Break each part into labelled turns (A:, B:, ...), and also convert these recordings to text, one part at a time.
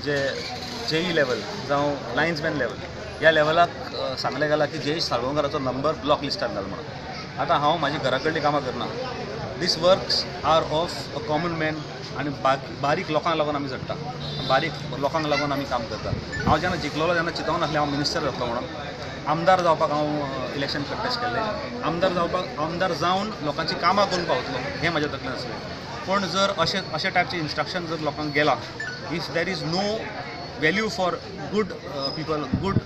A: जे JEE level जावं लायन्समॅन level ह्या लेवलाक सांगलें गेलां की जयेश साळगांवकाराचो नंबर ब्लॉक लिस्टार घाल म्हणून. आतां हांव म्हाजी घरा कडलीं कामां करना. These works are of a common man आनी बारीक लोकांक लागून आमी झडटा, बारीक लोकांक लागून आमी काम करता. हांव जेन्ना जिखलोलो तेन्ना चिंतूंक नासलें हांव मिनिस्टर जातलो म्हणून. आमदार जावपाक हांव इलेक्शन कंटेस्ट केल्लें. आमदार जावपाक, आमदार जावन लोकांची कामां करून पावतलो हें म्हज्या तकलेन आसलें. पूण जर अशें अशे टायपचे इन्स्ट्रक्शन जर लोकांक गेला, if there is no value for good people, good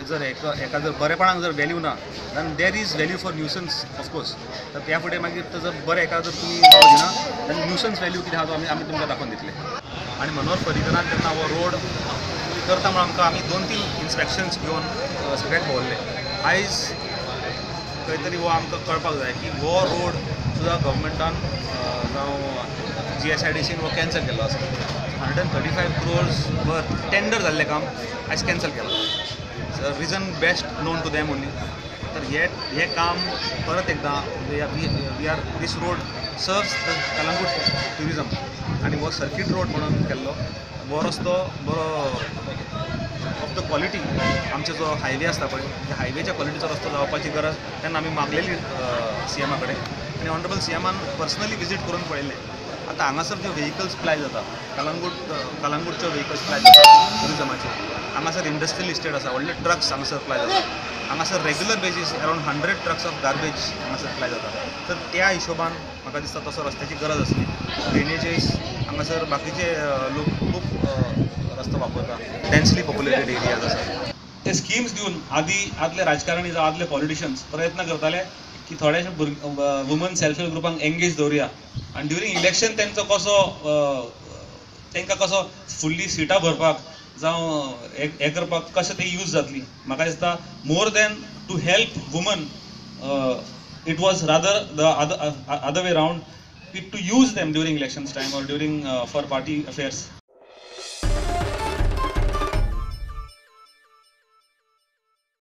A: जर हेका जर बरेपणाक जर वेल्यू ना, then there is value for nuisance, of course. तर त्या फुडें मागीर तो जर बरें हेका जर तुमी पाव दिना, देन न्युसन्स वेल्यू कितें आहा तो आमी तुमकां दाखोवन दितले. आनी मनोहर पर्रीकरान तेन्ना हो रोड करता म्हणून आमकां आमी दोन तीन इन्स्पेक्शन्स घेवन सगळ्याक भोंवल्ले. आयज खंय तरी हो आमकां कळपाक जाय की हो रोड सुद्दां गव्हर्मेंटान जावं जीएसआयडीसीन हो कॅन्सल केल्लो आसा. 135 crores worth tender जाल्लें काम आयज कॅन्सल केलां, reason best known to them only. तर हे हें काम परत एकदां we are this road serves the Calangute tourism आनी हो सर्कीट रोड म्हणून केल्लो हो रस्तो बरो ऑफ the quality. आमचो जो हायवे आसता पळय, त्या हायवेच्या क्वॉलिटीचो रस्तो जावपाची गरज तेन्ना आमी मागलेली सीएमा कडेन आनी ऑनरेबल सीएमान पर्सनली विजीट करून पळयल्लें. आतां हांगासर ज्यो व्हेकल्स प्लाय जाता, कलंगूटच्यो व्हेकल्स प्लाय जाता ट्युरिजमाचे, हांगासर इंडस्ट्रियल इस्टेट आसा, व्हडले ट्रक्स हांगासर प्लाय जाता. हांगासर regular basis around 100 trucks of garbage हांगासर प्लाय जाता. तर त्या हिशोबान म्हाका दिसता तसो रस्त्याची गरज आसली. ड्रेनेजीस हांगासर बाकीचे लोक खूब रस्तो वापरता, डेन्सली पॉप्युलेटेड एरियाज आसा. ते स्किम्स दिवन आदी आदले राजकारणी जावं आदले पॉलिटिशियन्स प्रयत्न करताले की थोडेशे भुरगे वुमन सेल्फ हेल्प ग्रुपांक एंगेज दवरुया आनी ड्युरींग इलेक्शन तेंचो कसो तांकां कसो फुल्ली सिटां भरपाक जावं हें करपाक कशें ते यूज जातली. म्हाका दिसता more than to help women, it was rather the other way round, it to use them during elections time or during for party affairs.